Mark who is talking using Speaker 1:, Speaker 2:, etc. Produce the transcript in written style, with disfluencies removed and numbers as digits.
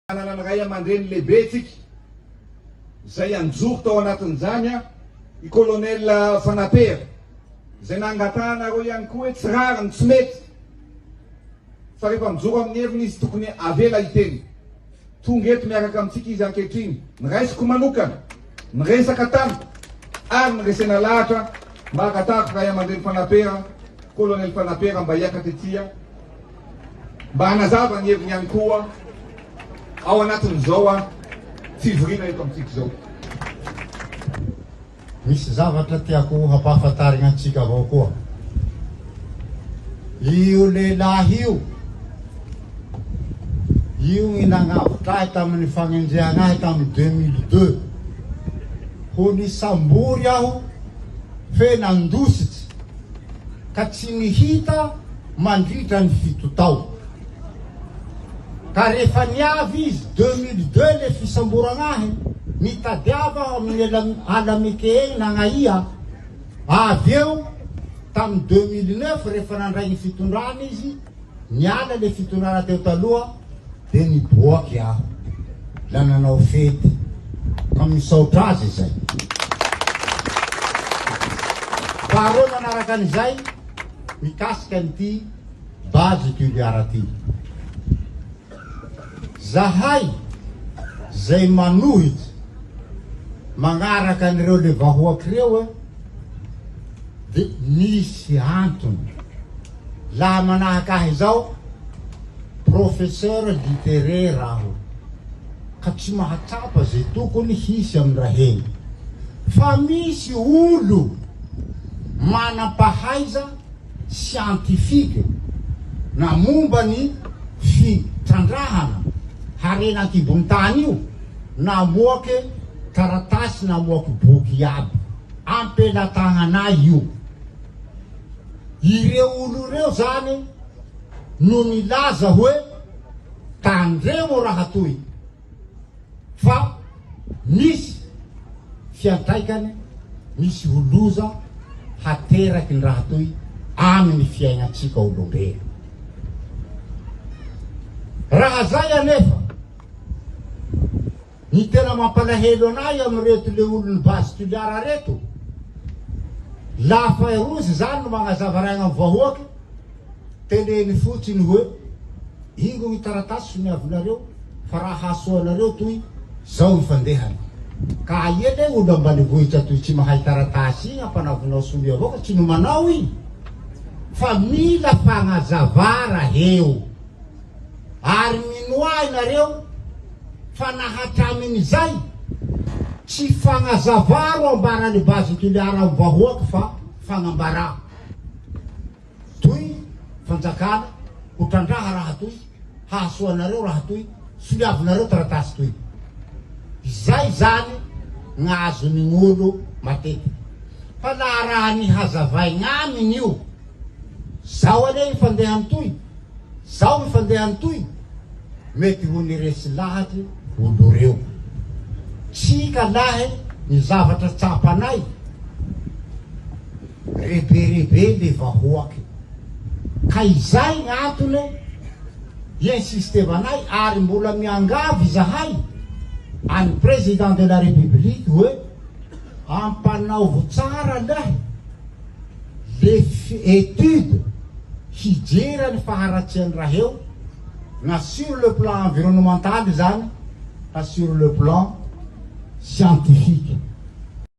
Speaker 1: Nanana ny ray aman-dreny lehibe tsika, izay anjoro tao anatin'izany i Colonel Fanapera, izay nangatahanareo ihany koa hoe tsy rariny, tsy mety fa rehefa mijoro amin'ny heviny izy tokony avela hiteny. Tonga eto miaraka amintsika izy ankehitriny, niraisiko manokana, niresaka tamiko ary niresena lahatra mba hangatahako ray aman-dreny Fanapera, Colonel Fanapera mba hiakatra ety. Mba hanazava ny heviny ihany koa ao anatin'izao fivoriana eto amintsika izao.
Speaker 2: Misy zavatra tiako hampahafantarigna antsika avao koa. Io lehilahy io, io ny nagnavotra ahy tamin'ny fagnenjehagna ahy tamin'ny 2002. Ho nisambory aho fe nandositsy ka tsy nihita mandritra ny fito tao. Ka rehefa niavy izy 2002 le fisamboragna ahy, nitadiava aho amin'ny Alameke egny nagnaia, avy eo tamin'ny 2009 rehefa nandray ny fitondrana izy, niala le fitondrana teo taloha de niboaky aho la nanao fety ka misaotra azy izay. Faharoa manaraka an'izay, mikasika an'ity base Toliara ty. Zahay zay manohitra magnaraka an'ireo le vahoaky reo de misy antony. Laha manahaka ahy zao, professeur littéraire aho ka tsy mahatsapa ze tokony hisy amin'ny raheny. Fa misy olo manam-pahaiza siantifika na momba ny fitrandrahana harena an-kibon'ny tany io namoake taratasy namoaky boky iaby am-pelatagnanay io. Ireo olo ireo zany no nilaza hoe tandremo raha toy fa misy fiantraikany, misy ho loza hateraky ny raha toy amin'ny fiaignantsika olombelo. Raha zay anefa, ny tena mampalahelo anay amin'ireto le olon'ny base Toliara reto, lafa rozy zany no magnazava raigna amin'ny vahoaky, teneny fotsiny hoe ingo ny taratasy soniavinareo fa raha hahasoa anareo toy zao ny fandehany. Ka aia le olo ambanivohitra toy tsy mahay taratasy igny ampanaovinao sonia avao ka tsy no manao igny fa mila fagnazava raheo. Ary minoa ahy nareo fa na hatramin'izay tsy fagnazava ro ambaran'i Base Toliara amin'ny vahoaka fa fagnambarà. Toy fanjakana ho trandraha raha toy hahasoa anareo raha toy soniavinareo taratasy toy. Izay zany gn'azon'ny gn'olo matetiky. Fa laha raha ny hazavaigna aminy io, zao anie ny fandehany toy, zao ny fandehany toy, mety ho niresy lahatry olo reo. Tsika lahy ny zavatra tsapanay. Reberebe le vahoaka ka izay ny antony i-insistevanay ary mbola miangavy izahay an'i Président de la République hoe ampanaovo tsara lahy le étude hijery ny faharatsian'ny raheo na sur le plan environnemental izany na sur le plan scientifique.